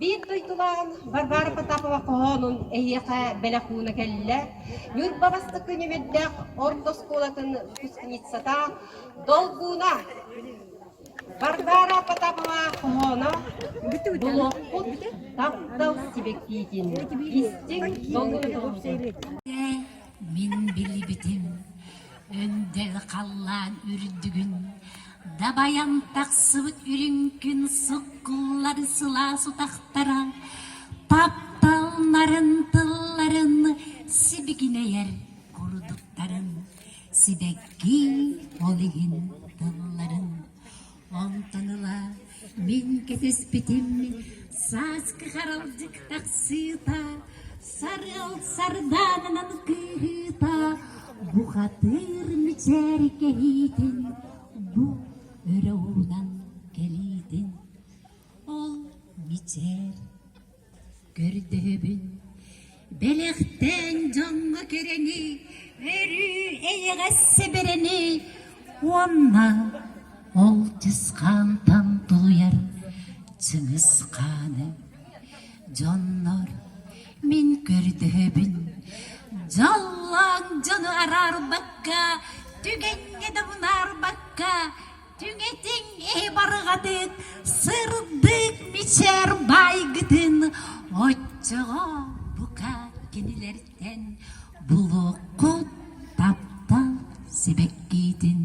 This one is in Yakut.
Биир дойдулааҕын Варвара Потапова хоһоонун эһиэхэ бэлэх ууна кэллэ. Ньурба бастакы нүмэрдээх орто оскуолатын выпускницата Долгуна Варвара Потапова хоһооно Булуохпут таптал сибэккиитин истиҥ долгутун Мин билбитим Өндөл халлаан үрдүгүн дабайан тахсыбыт үрүҥ күн суккуллар сылаас утахтара таптал нарын тылларын сибигинэйэр курдуктарын сибэкки ол иһин тылларын Онтон ыла мин кэтэспитим сааскы харалдьык тахсыыта, сарыал сардаанынан кыыһыыта, бухатыыр мичээр кэһиитин бу өрө уунан кэлиитин. Ол мичээр Көрдөһөбүн, бэлэхтээн дьоҥҥо кэрэни, өрүү эйэҕэс сэбэрэни уонна ол чысхаантан тулуйар Чыҥыс хааны. Дьоннор, мин көрдөһөбүн, дьоллоон дьону араарбакка, түгэҥҥэ да мунаарбакка, Түҥэтиҥ эһи барҕатык, сырдык мичээр баайгытын, оччоҕо бука кинилэртэн булуоххут таптал сибэккиитин.